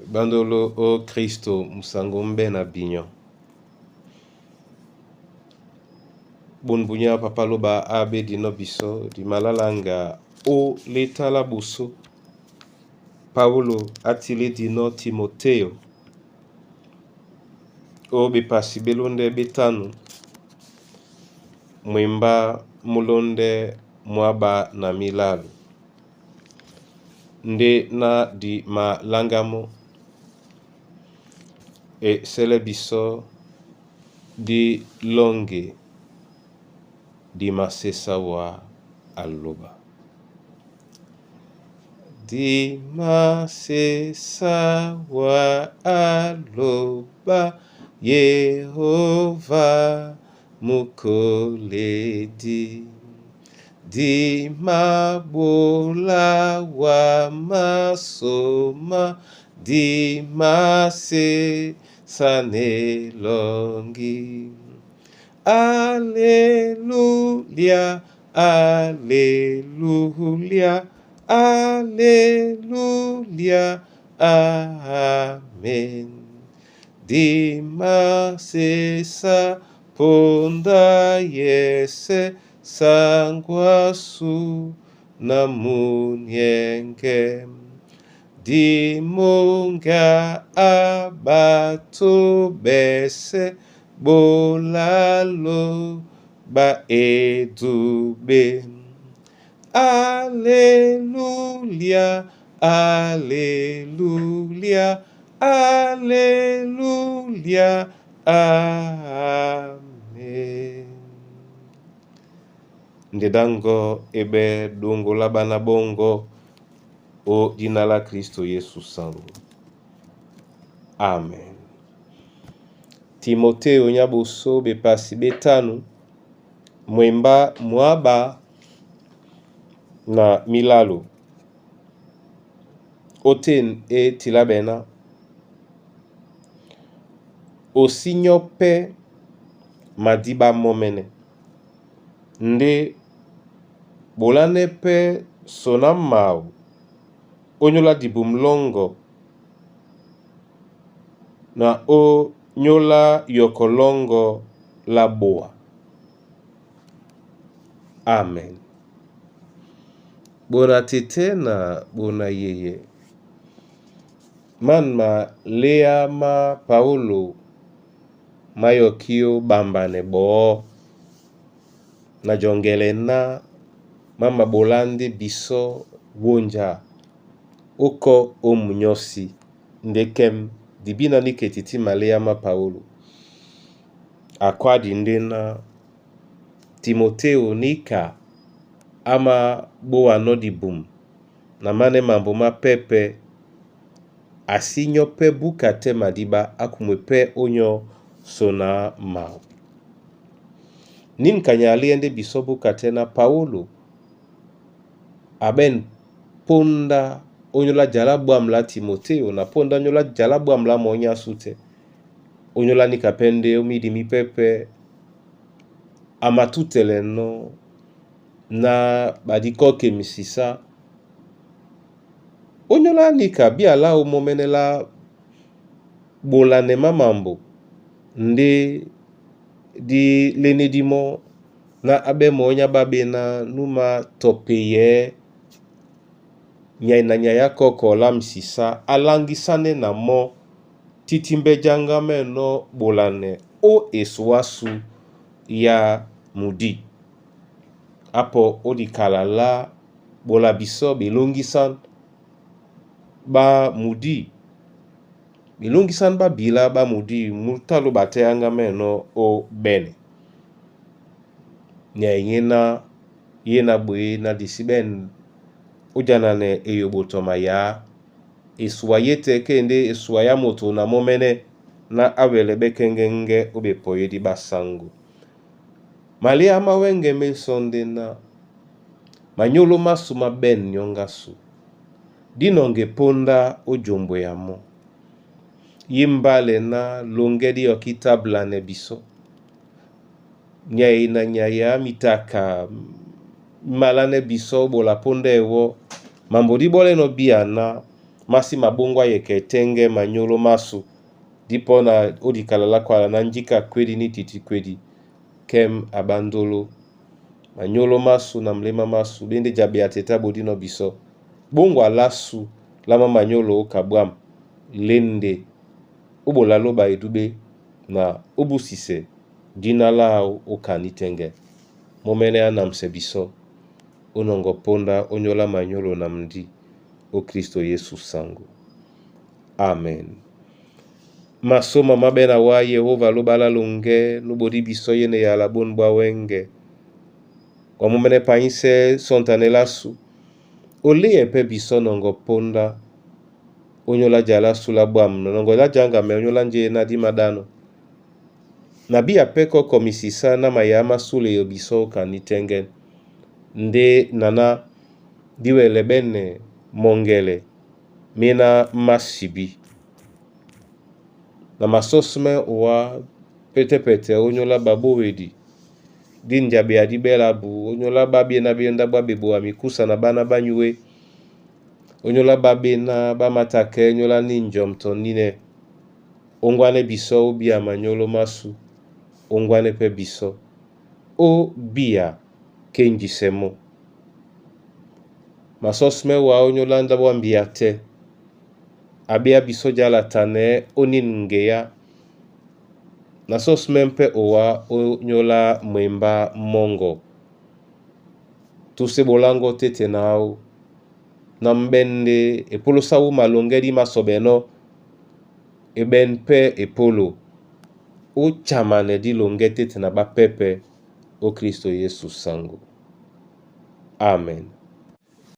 Bandolo o Kristo musango mbe na binyo. Bunbunya papa loba abe dino biso di malalanga o letala busu Paulo atili dino Timoteo o bepasi belonde betanu mwemba mulonde mwaba na milalu nde na di malangamo e sele biso di longe di masesa wa aloba. Di masesa wa aloba Yehova mukoledi. Di mabola wa masoma di masesa nelongi. Alleluia, Alleluia, Alleluia, Amen. Di masesa ponda yese sangwasu na munyenge. Dimonga abato bese bolalo ba edube. Alleluia, Alleluia, Alleluia, Amen. Ndedango ebe dongola bana bongo o jina la Kristo Yesu sangu. Amen. Timoteo nyaboso bepasi betanu mwemba mwaba na milalu oten e tilabena osinyo pe madiba momene nde bolane pe sona mau onyola dibumlongo na o nyola yokolongo la boa. Amen. Bona tete na bona yeye. Man ma lea ma Paulo mayokio bambane bo na jongele na mama bolande biso wonja oko omunyosi ndekem dibina niketiti malea ma Paulo akwadi nde na Timoteo nika ama boa no dibum na mane mambo mapepe asinyo pe buka te madiba akumwe pe onyo sona mau. Nin kanya aliende biso buka te na Paulo aben ponda onyola jala bwam la Timoteo na ponda onyola jala bwam la monya sute. Onyola nika pende omidi mi pepe amatutele no na badikoke misisa onyola nika biala omomene la bolane mamambo nde di lenedimo na abe monya babe na numa topeye nyai na nyai akoko la misisa alangisane na mo titimbe jangame no bolane o esuasu ya mudi apo odikala la bola biso belongisan ba mudi belongisan ba bila ba mudi mutalo bateyanga meno o bene nyai ngena ye na boye na disiben ojanane eyobotoma ya esua ye te kende esua ya moto na momene na awele bekengenge obepoyedi basango. Malia mawenge mesonde na manyolo masu maben nyongasu dinonge ponda ojombwe ya mo ye mbale na longedi yokitabla ne biso nyai na nyai ya mitaka malane biso bola ponda ewo mambo di bole no bia na Má sí mabóŋgwá yɛkɛ tɛ́ŋgɛ́ manyólo másu dí pɔ́ na ó dikala lá kwala ná njíka kwédi ní titi kwedi kɛ́m a ɓá ndóló. Manyólo másu na mléma másu ɓé ndé jabea te tá ɓodínɔ̄ bisɔ́. Bóŋgwa lásu lá má manyólo ó ka ɓwâm lê ndé ó ɓola lóɓa edúɓɛ́ na ó búsisɛ díná láō ó ka nítɛ́ŋgɛ́. Mɔ́mɛ́nɛ́ á namsɛ bisɔ́ ó nɔŋgɔ póndá ónyólá manyólo na mndî ó Kristo Yesu saŋgó. Amen. Masôma má ɓɛ́ na wá Yehova lóɓa lá loŋgɛ́ nú ɓodí bisɔ́ yé na eyala bôn ɓwá wɛ́ŋgɛ. Wa mɔ́mɛ́nɛ́ paínsɛ́ sɔ́ntánɛ lásu ó léɛ pɛ́ bisɔ́ nɔŋgɔ póndá ónyólá ja lásu lá ɓwâm na nɔŋgɔ lá jaŋgamɛ ónyólá njéená dí maɗánɔ́. Na bíya pɛ́ kɔ́kɔ misisá ná mayá má súleyo bisɔ́ ó ka nítɛ́ŋgɛ́n. Ndé naná dí wɛlɛ ɓɛ́nɛ mɔŋgɛlɛ méná má sibí. Na masɔ́smɛ́ owá pɛ́tɛ́pɛtɛ ónyólá ɓaɓówedi dí njabea dí ɓɛ́ lábu ónyólá ɓá ɓéná ɓé ndáɓo á ɓeboa mikúsa na ɓána ɓá nyúe ónyólá ɓá ɓéná ɓá mātakɛ́ ónyólá ní njɔm tɔ nínɛ̄. Óŋgwánɛ́ bisɔ́ ó bíya manyólo másu, óŋgwánɛ́ pɛ́ bisɔ́ ó bíya kéŋgisɛ mɔ́. Masɔ́smɛ́ wá ónyólá ndáɓo á mbia tɛ́ a ɓéá bisɔ́ jala tanɛɛ́ ó nín ŋgeá. Na sɔ́smɛ́ pɛ́ owá ónyólá mwembá mɔ́ŋgɔ. Túsɛ́ ɓoláŋgɔ́ tête na áō ná mbɛ́ ndé epólósá wúma loŋgɛ́ dí māsɔɓɛnɔ́ e ɓɛ́n pɛ́ epólo ó jamanɛ dí loŋgɛ́ tête na ɓápɛ́pɛ̄ ó Kristo Yesu saŋgó. Amen.